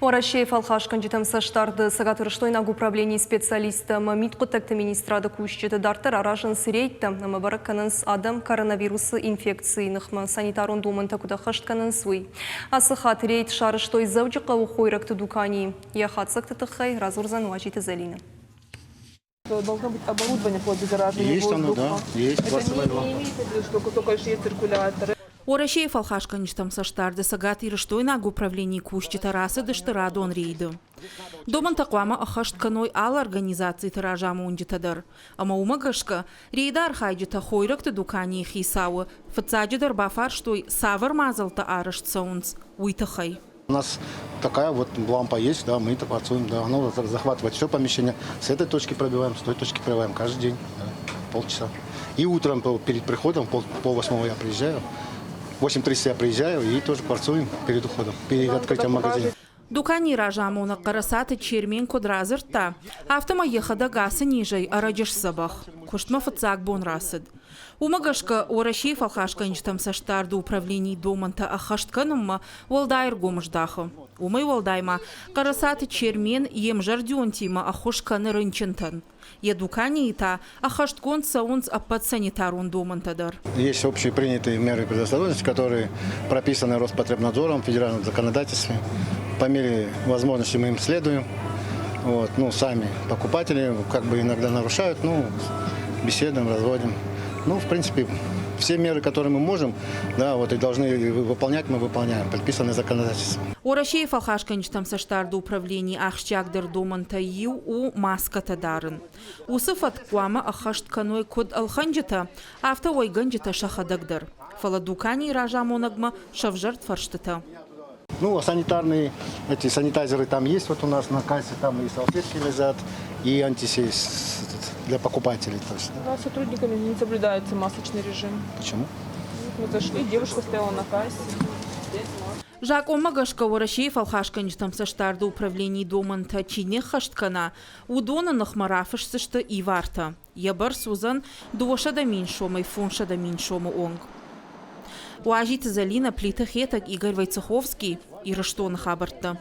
Уӕрӕсейы фӕлхасгӕнджытӕм цӕстдарды цӕгатирыстойнаг управленийы специалисттӕ ӕмӕ мидхъуыддӕгты министрады кусджыты дарддӕр аразынц рейдтӕ ӕмӕ бӕрӕг кӕнынц, адӕм коронавирусы инфекцийы ныхмӕ санитарон домӕнтӕ куыд ӕххӕст кӕнынц, уый. Ацы хатт рейд сарӕзтой Дзӕуджыхъӕуы хойрӕгты дуканийы. Йӕ хатдзӕгты тыххӕй радзурдзӕн Уазиты Зӕлинӕ. Должно быть оборудование по обеззараживанию Есть оно, да, есть. Это не, не имеется в виду, что только лишь есть циркуляторы. Уӕрӕсейы фӕлхасгӕнджытӕм цӕстдарды Цӕгат Ирыстойнаг управленийы кусджытӕ рацыдысты радон рейды. Домӕнтӕ хъуамӕ ӕххӕст кӕной алы организациты разамонджытӕ дӕр. Ӕмӕ уымӕ гӕсгӕ рейды архайджытӕ хойрӕгты дуканийы хицауы фыццаджыдӕр бафарстой, цавӕр мадзӕлттӕ арӕзт цӕуынц, уый тыххӕй. У нас такая вот лампа есть, да, мы это працуем, да, она захватывает все помещение. С этой точки пробиваем, с той точки пробиваем каждый день, да, полчаса. И утром перед приходом, 7:30 я приезжаю, 8:30 я приезжаю и тоже кварцуем перед уходом, перед открытием магазина. Дуканийы разамонӕг Хъӕрӕцаты Чермен куыд радзырдта, афтӕмӕй йӕхӕдӕг ацы низӕй ӕрӕджы сдзӕбӕх. Куыстмӕ фыццаг бон рацыд. Уымӕ гӕсгӕ Уӕрӕсейы фӕлхасгӕнджытӕм цӕстдарды управленийы домӕнтӕ ӕххӕст кӕнынмӕ уӕлдай ӕргом здахы. Уымӕй уӕлдай ма Хъӕрӕцаты Чермен йе мзӕрдионтимӕ ӕххуыс кӕны рынчынтӕн. Йӕ дуканийы та ӕххӕстгонд цӕуынц ӕппӕт санитарон домӕнтӕ дӕр. Есть общепринятые меры предосторожности, которые прописаны Роспотребнадзором, в федеральном законодательстве. По мере возможности мы им следуем. Вот, ну, сами покупатели как бы иногда нарушают, ну, беседуем, разводим. Ну, в принципе, все меры, которые мы можем, да, вот и должны выполнять, мы выполняем, предписанные законодательством. Уӕрӕсейы фӕлхасгӕнджытӕм цӕстдарды управленийы ахсджиагдӕр домӕнтӕй иу у маскӕтӕ дарын. Уыцы фӕтк хъуамӕ ӕххӕст кӕной куыд ӕлхӕнджытӕ, афтӕ уӕйгӕнджытӕ сӕхӕдӕг дӕр. Фӕлӕ дуканийы разамонӕгмӕ сӕвзӕрд фӕрстытӕ. Ну, а санитарные, эти санитайзеры там есть вот у нас на кассе, там и салфетки лежат, и антисейс для покупателей. То есть, да. сотрудниками не соблюдается масочный режим. Почему? Мы зашли, девушка стояла на кассе. Закъонмӕ гӕсгӕ Уӕрӕсейы фӕлхасгӕнджытӕм цӕстдарды управленийы домӕнтӕ чи не ххӕст кӕна, уыдоны ныхмӕ рафысдзысты ивартӕ. Йӕ бӕрц уыдзӕн 200 000 сомӕй 500 000 сомы онг. Уазиты Зӕлинӕ, Плиты Хетӕг, Игорь Войцеховский, Ирыстоны хабӕрттӕ.